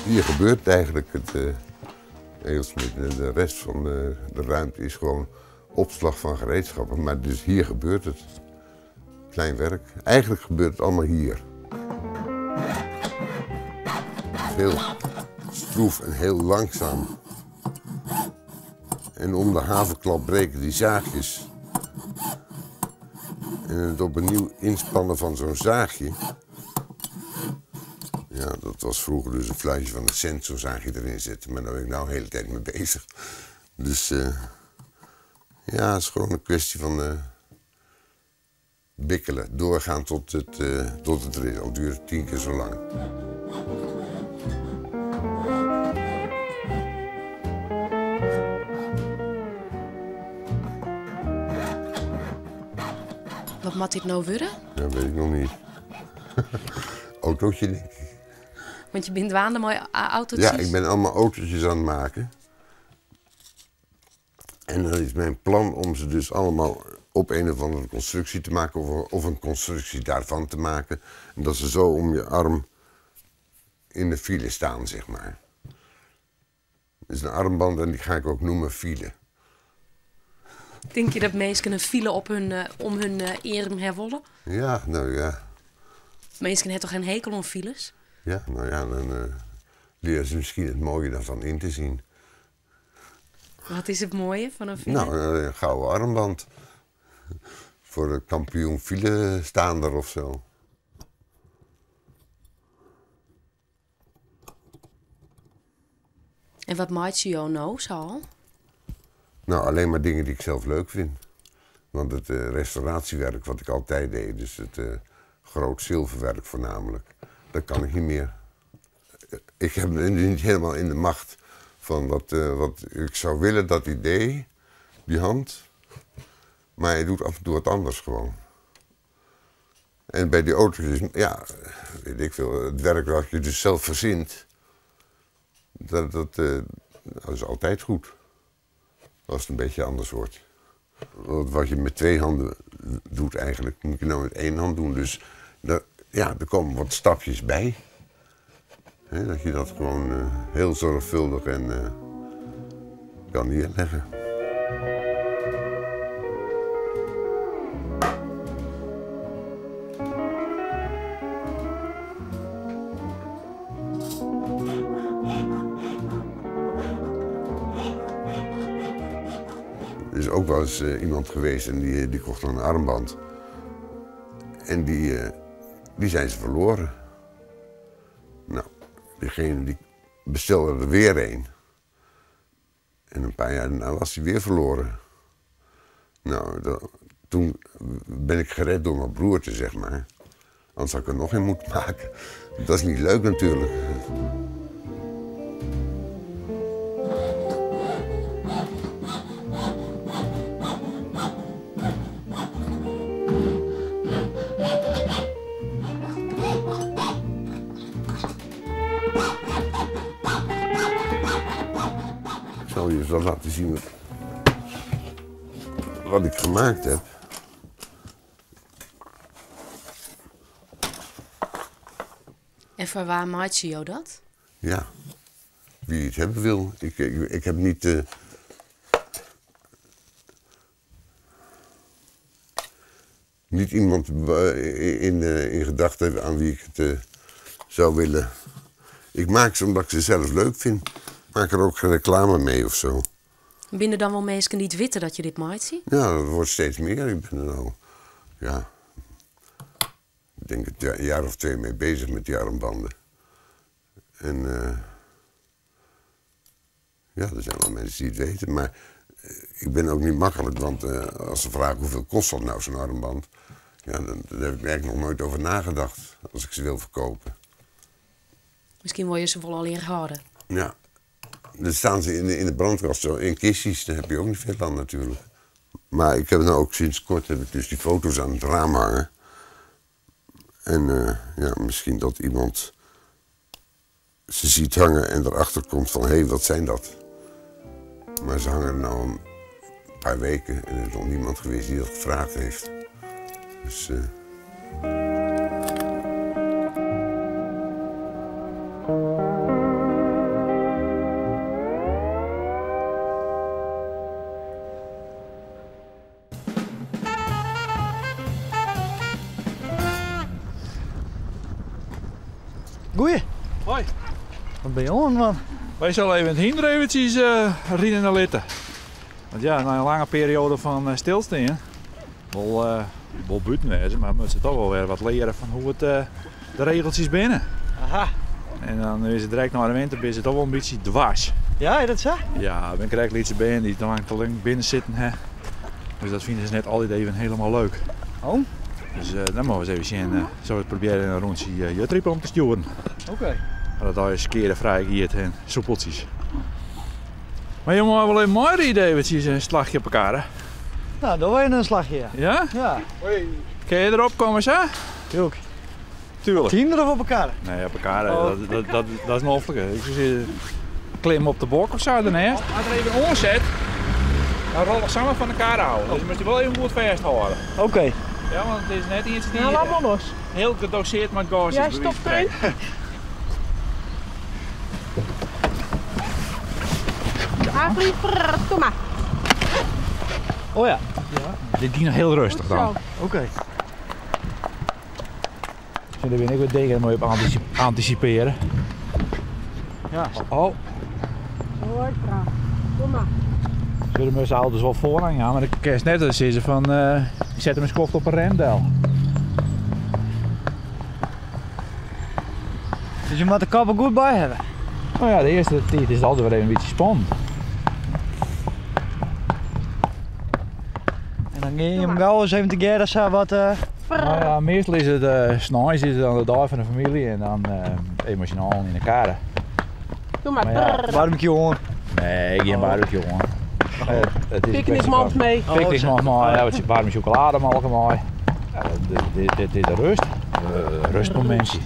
Hier gebeurt eigenlijk het uh, De rest van de, de ruimte is gewoon opslag van gereedschappen. Maar dus hier gebeurt het. Klein werk. Eigenlijk gebeurt het allemaal hier. Heel stroef en heel langzaam. En om de haverklap breken die zaagjes. En het opnieuw inspannen van zo'n zaagje. Ja, dat was vroeger dus een fluitje van een cent, zo'n zaagje erin zetten. Maar daar ben ik nou de hele tijd mee bezig. Dus ja, het is gewoon een kwestie van bikkelen. Doorgaan tot het er is. Al duurt het 10 keer zo lang. Wat moet dit nou worden? Dat weet ik nog niet. Autootje, denk ik. Want je bent waande mooie autootjes? Ja, ik ben allemaal autootjes aan het maken. En dan is mijn plan om ze dus allemaal op een of andere constructie te maken of een constructie daarvan te maken. En dat ze zo om je arm in de file staan. Dus een armband en die ga ik ook noemen file. Denk je dat mensen een file om hun arm herwollen? Ja, nou ja. Mensen hebben toch geen hekel om files? Ja, nou ja, dan leren ze misschien het mooie daarvan in te zien. Wat is het mooie van een file? Nou, een gouden armband. Voor de kampioen file staander of zo. En wat maakt je jou nou zo? Nou, alleen maar dingen die ik zelf leuk vind. Want het restauratiewerk wat ik altijd deed, dus het groot zilverwerk voornamelijk, dat kan ik niet meer. Ik heb het niet helemaal in de macht van wat ik zou willen dat hij deed, die hand. Maar hij doet af en toe wat anders gewoon. En bij die auto's, ja, weet ik veel, het werk wat je dus zelf verzint, dat is altijd goed. Als het een beetje anders wordt. Want wat je met 2 handen doet eigenlijk, moet je nou met 1 hand doen. Dus er komen wat stapjes bij. Hè, dat je dat gewoon heel zorgvuldig en kan neerleggen. Er is ook wel eens iemand geweest en die kocht dan een armband. En die zijn ze verloren. Nou, diegene die bestelde er weer een. En een paar jaar daarna was hij weer verloren. Nou, toen ben ik gered door mijn broertje. Anders had ik er nog een moeten maken. Dat is niet leuk natuurlijk. Ik zal je eens laten zien wat ik gemaakt heb. En voor waar maakt je jou dat? Ja, wie het hebben wil. Ik heb niet iemand in gedachten aan wie ik het zou willen. Ik maak ze omdat ik ze zelf leuk vind. Ik maak er ook geen reclame mee. Binnen dan wel mensen die het weten dat je dit maakt, zie? Ja, dat wordt steeds meer. Ik ben er nou, ja, ik denk een jaar of 2 mee bezig met die armbanden. En ja, er zijn wel mensen die het weten, maar ik ben ook niet makkelijk, want als ze vragen hoeveel kost dat nou, zo'n armband, ja, dan heb ik eigenlijk nog nooit over nagedacht als ik ze wil verkopen. Misschien wil je ze wel al leren houden. Ja. Dan staan ze in de brandkast, zo, in kistjes, daar heb je ook niet veel aan natuurlijk. Maar ik heb nou ook sinds kort heb ik dus die foto's aan het raam hangen. En ja, misschien dat iemand ze ziet hangen en erachter komt van, hé, hey, wat zijn dat? Maar ze hangen er nou een paar weken en er is nog niemand geweest die dat gevraagd heeft. Dus. Goeie. Hoi. Wat bin je oan, man? Wy sille even it hynder eventsjes rinne litte. Want ja, nei in lange perioade fan stilstean, wol, wol bûten wêze, mar moat se toch wol wer wat leare fan hoe't it de regeltsjes binne. Aha. En dan is it direkt nei de winter binne se toch wol in bytsje dwars. Ja, is dat sa? Ja, it binne krekt lytse bern dy't te lang te lang binnen sitten ha. Dus dat fine se net altyd even helemaal leuk. Oh. Dus dan moatte we ris even sjen, sille we it probearje in rûntsje Jutryp om te stjoeren. Oké. Dat dat allegear skearefrij giet en soepeltsjes. Mar jo meie wol even meiride eventsjes in slachje op de karre. Nou, dan even in slachje, ja. Ja? Ja. Kin je derop komme sa? Tuurlijk. Tuurlijk. Hynder of op de karre? Nee, op de karre. Oh. Dat is noflik. Ik zou zeggen, klim op de bok of zo daarnaast. As er even oanset, dan rol ik samen fan de karre ôf. Dus je moet je wel even goed vasthouden. Oké. Ja, want it is net iets die Nou, laat maar los. heel gedoseerd met gas is. Jij bij wijze van stopt erin. spreken. Adrie, prrr, kom maar. Oh ja. Dit ging nog heel rustig Goed dan. zo. Oké. Daar ben ik wat dingen mooi op anticiperen. Ja. Oh, Mooi, braaf. Kom maar. zullen we z'n dus wel voorrang gaan, maar ik kerst net als ze van zet hem eens koft op een remdel. Dus je moet de kop er goed bij hebben. Nou ja, de eerste tijd is het altijd wel even een beetje spannend. En dan ga je hem gauw eens even te gerden zo wat. Nou ja, meestal is het 's is het dan de dag van de familie en dan emotioneel in de kar. Doe maar. Maar ja. Prrr. Barbecue hoor. Nee, geen Oh. barbecue hoor. Het is een Picknick kwestie mag van- mee. Picknick mag mee, ja, wat warme chocolade mag mee. Ja, dit is de rust. Rustmomentje.